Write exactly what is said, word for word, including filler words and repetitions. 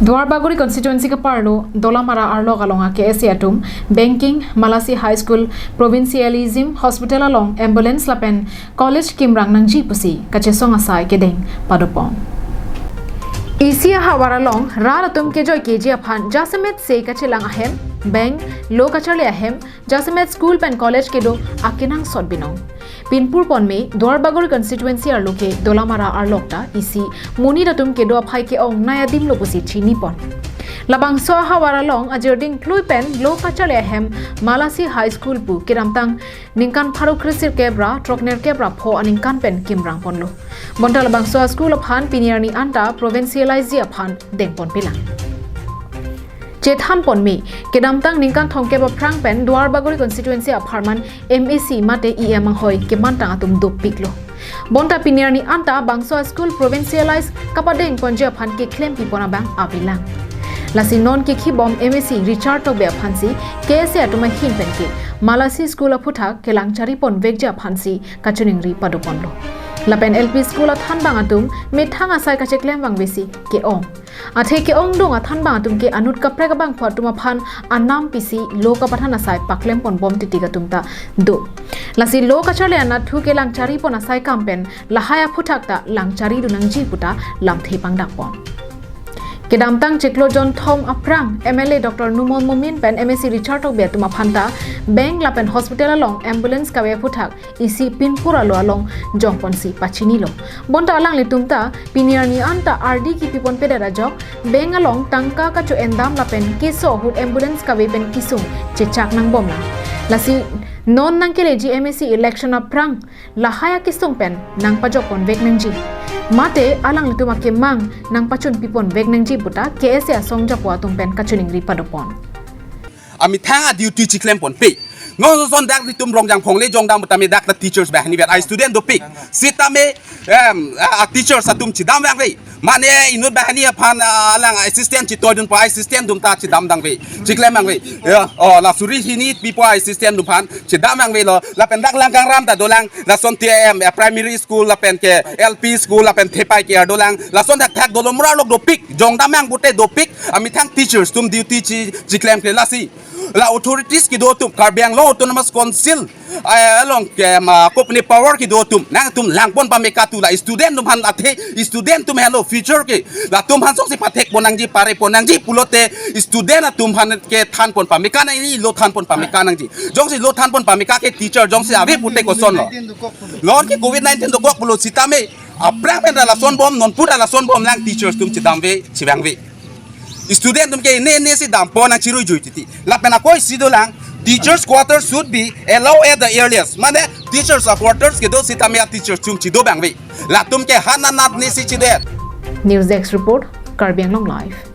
Duarbagori constituency kaparlo Dolamara arlok along a K S A atum banking, Malasi High School, Provincialism Hospital along ambulance lapen college kimrang nangji pusi kachesong asai kedeng padopon. Isi ahavar along rat atum kejoi keji aphan jasemet se kachelang ahem, bank, lo kacharli ahem, jasemet school pen college kedo akenangsot binong. Pinpur ponme Duarbagori constituency arlo ke Dolamara arlok ta isi monit atum kedo aphai ke-ong nai adim lo pusi chinipon. Labangso ahavar along ajirding klui pen lo kacharli ahem Malasi High School pu kedamtang ningkan pharo kre-sirkep ra throknerkep ra pho aningkan pen kimrang ponlo. Bonta labangso a-school aphan pini arni anta provincialize ji aphan dengpon pilang. Chethan ponme, kedamtang ningkan thomkep aphrang pen Duarbagori constituency apharman M A C mate E M anghoi kemantang atum dopiklo. Bonta pini arni anta bangso a-school provincialize kapadeng ponji aphan keklem pipon abang avelang. Lasi non kekhibom M A C Richard Tokbi aphansi K S A atum ahin pen ke Malasi school aphuthak kelang chari ponvekji aphansi kachiningri padoponlo. Lapen L P school athanbang atum methang asai kacheklem vangvesi ke-ong. Athe ke-ongdung athanbang atum ke anut kaprek abangphu atum aphan anam pisi lo kapathan asai paklem ponbom titik atum ta do. Lasi lo kacharli anatthu kelang chari pon asai kam pen lahai aphuthak ta lang chari dun nangji puta lamthe pangdakpon. Kedamtang chiklo jonthom aphrang M L A Doctor Numal Momin pen M A C Richard Tokbi atum aphan ta bank lapen hospital along ambulance kave aphuthak isi pinpur alo along jongponsi pachinilo. Bonta alanglitum ta pini arni anta ardi kipi ponpedet ajok bank along tangka kacho-endam lapen keso ahut ambulance kave pen kesung chechak nangbomlang. Lasi non nangkeleji M A C election aphrang lahai akesung pen nangpajok ponvek nangji. Mate alanglitum akemang nangpachun pi ponvek nangji puta K S A asong japo atum pen kachiningri padopon. Amethang a-duty chiklem ponpe. Nonson dak nelitum Rongjang Phongle jongdam tame dak ta teachers banghini vet a-student dopik. Sitame em, a, a-teachers atum chedam vangve. Mane inut banghini aphan, a, alang assistant chitoi dunpo, assistant atum ta chedam dangve. Chiklem vangve. Ya, oh, la suri hini pipo assistant atum aphan chedam vangvelo. Lapen dak Langkangram ta dolang, lason T M, eh, primary school lapen ke L P school lapen thepai ke dolang. Lason thakthak Dolamara arlok dopik. Jongdam vang pute dopik. Amethang teachers atum duty chi, chiklemkle lasi. La authorities kedo atum, Karbi Anglong Autonomous Council, eh, along ke ma kopine power kedo atum, nangtum langpon pameka tu la student atum aphan athe, student atum helo future ke, latum aphan songsi pathek pon nangji, pare pon nangji pulote student atum aphan kethan pon pameka nangji, lo than pon pameka nangji. Jongsi lo than pon pameka ke teacher jongsi ave pute kosonlo. Non ke covid nineteen dokok pulo sitame, aphrang pen ta lason bom, nonpu ta lason bomlang teachers atum chedamve, chevangve. Student atum ke ne ne si dampon nang chirui jui titi. Lapen ako isi dolang, teachers quarters should be allowed at the earliest. Mane teachers a quarters kedo sitame a-teachers atum chido vangve. Latum ke hananat ne si chido. News Desk Report, Karbi Anglong Live.